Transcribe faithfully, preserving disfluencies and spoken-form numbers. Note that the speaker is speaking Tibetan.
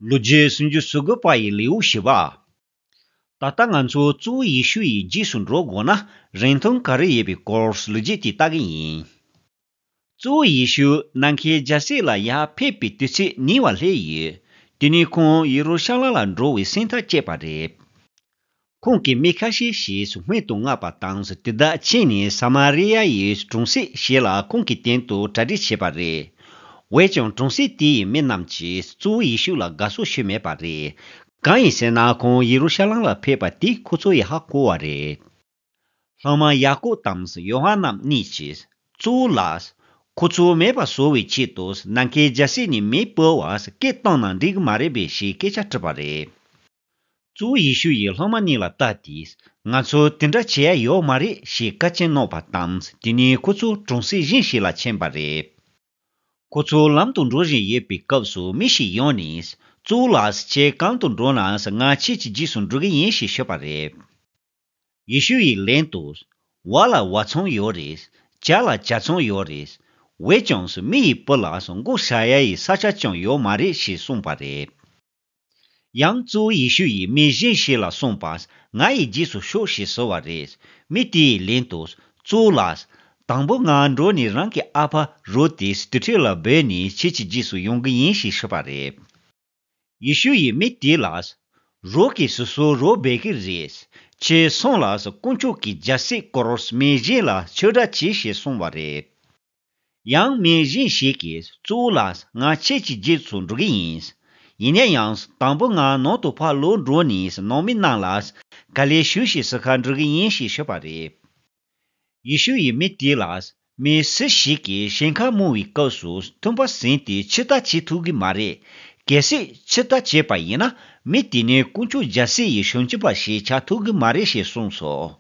ལོ་རྒྱུས་སུམ་ཅུ་སོ་དགུ་པ་ཡི་ལེའུ་བཞི་པ། ད་ལྟ་ང་ཚོ་གཙོ་བོ་ཡེ་ཤུ་ཡི་རྗེས་སུ་འགྲོ་དགོས་ན་རིན་ཐང་ག་རེ་ཡོད་པའི་སྐོར་ལོ་རྒྱུས་དེ་ལྟ་གི་ཡིན། གཙོ་བོ་ཡེ་ཤུ་ནམ་མཁའི་རྒྱལ་སྲིད་ལ་ཡར་ཕེབས་པའི་དུས་ཚོད་ཉེ་བར་སླེབས་ཡོད། དེ་ནས་ཁོང་ཡེ་རུ་ཤ་ལམ་ལ་འགྲོ་བའི་སེམས་ཐག་བཅད་པ་རེད། ཁོང་གིས་མི་ཁ་ཤས་ཤིག་སྨན་དུ་མངགས་པ་དང་། དེ་དག་ཕྱིན་ནས་ས་མ་རི་ཡ་ཡི་གྲོང་གསེབ་ཞིག་ལ་ཁོང་གི་སྟེང་དུ་གྲ་སྒྲིག་བྱས་པ་རེད། འོན་ཀྱང་གྲོང་གསེབ་དེ་ཡི་མི་རྣམས་ཀྱིས་གཙོ་བོ་ཡེ་ཤུ་ལ་དགའ་བསུ་ཞུས་མེད་པ་རེད། གང་ཡིན་ཟེར་ན་ཁོང་ཡེ་རུ་ཤ་ལམ་ལ་ཕེབས་པ་དེ་ཁོ་ཚོ་ཡིས་ཧ་གོ་བ་རེད། སློབ་མ་ཡ་ཀོབ་དང་ཡོ་ཧ་ནན་གཉིས་ཀྱིས། གཙོ་བོ་ལགས། ཁོ་ཚོ་མེད་པ་བཟོ་བའི་ཆེད་དུ་ནམ་མཁའི་རྒྱལ་སྲིད་ནས་མེ་སྤར་བར་སྐད་བཏང་ན་འགྲིག་གི་མ་རེད་པས་ཞེས་སྐད་ཆ་དྲིས་པ་རེད། གཙོ་བོ་ཡེ་ཤུ་ཡིས་སློབ་མ་གཉིས་ལ་ལྟ་སྟེ། ང་ཚོ་དེ་འདྲ་བྱེད་ཡ་ཡོད་མ་རེད་ཞེས་བཀའ་ཆད་གནང་བ་དང་། དེ་ནས་ཁོ་ཚོ་གྲོང་གསེབ་གཞན་ཞིག་ལ་ཕྱིན་པ་རེད། ཁོ་ཚོ་ལམ་དུ་འགྲོ་བཞིན་ཡོད་པའི་སྐབས་སུ་མི་ཞིག་ཡོང་ནས། གཙོ་བོ་ལགས། ཁྱེད་གང་དུ་འགྲོ་ན་ང་ཁྱེད་ཀྱི་རྗེས་སུ་འགྲོ་གི་ཡིན་ཞེས་ཤོད་པ་རེད། ཡེ་ཤུ་ཡིས་ལན་དུ། བ་ལ་བ་ཚང་ཡོད་རེད། ཇ་ལ་ཇ་ཚང་ཡོད་རེད། འོན་ཀྱང་མི་ཡི་བུ་ལ་མགོ་བཞག་ཡ་ཡི་ས་ཆ་ཀྱང་ཡོད་མ་རེད་ཞེས་གསུངས་པ་རེད། ཡང་གཙོ་བོ་ཡེ་ཤུ་ཡིས་མི་གཞན་ཞིག་ལ་གསུངས་པ། ང་ཡི་རྗེས་སུ་ཤོག་ཞེས་ཟེར་བ་རེད། མི་དེ་ཡིས་ལན་དུ། གཙོ་བོ་ལགས། དང་པོ་ང་འགྲོ་ནས་རང་གི་ཨ་ཕ་རོགས་དེ་དེ་འཕྲལ་ལ་བོས་ནས་ཁྱེད་ཀྱི་རྗེས་སུ་ཡོང་གི་ཡིན་ཞེས་ཤོད་པ་རེད། ཡེ་ཤུ་ཡིས་མི་དེ་ལ། རོགས་ཀྱིས་སོ་སོའི་རོགས་འབད་ཀྱི་རེད། ཁྱེད་སོང་ལ་དཀོན་མཆོག་གི་རྒྱལ་སྲིད་སྐོར་མི་གཞན་ལ་ཆོས་སྒྲ་གྱིས་ཞེས་གསུངས་པ་རེད། ཡང་མི་གཞན་ཞིག་གིས་གཙོ་བོ་ལགས། ང་ཁྱེད་ཀྱི་རྗེས་སུ་འགྲོ་གི་ཡིན། ཡིན་ན་ཡང་དང་པོ་ང་ནང་དུ་ཕར་ལོག་འགྲོ་ནས་ནང་མི་རྣམས་ལ་ག་ལེར་བཞུགས་ཤིག་ཟེར་གར་འགྲོ་གི་ཡིན་ཞེས་ཤོད་པ་རེད། ཡེ་ཤུ་ཡིས་མི་དེ་ལ། མི་སུ་ཞིག་གིས་ཞིང་ཁ་རྨོ་བའི་སྐབས་སུ་ཐུམ་པ་ཟིན་ཏེ་ཕྱིར་ལྟ་བྱེད་ཐུབ་ཀྱི་མ་རེད། གལ་སྲིད་ཕྱིར་ལྟ་བྱས་པ་ཡིན་ན་མི་དེ་ནི་དཀོན་མཆོག་རྒྱལ་སྲིད་ཡི་ཞབས་ཕྱི་པ་ཞིག་ཆགས་ཐུབ་ཀྱི་མ་རེད་ཞེས་གསུངས་སོ།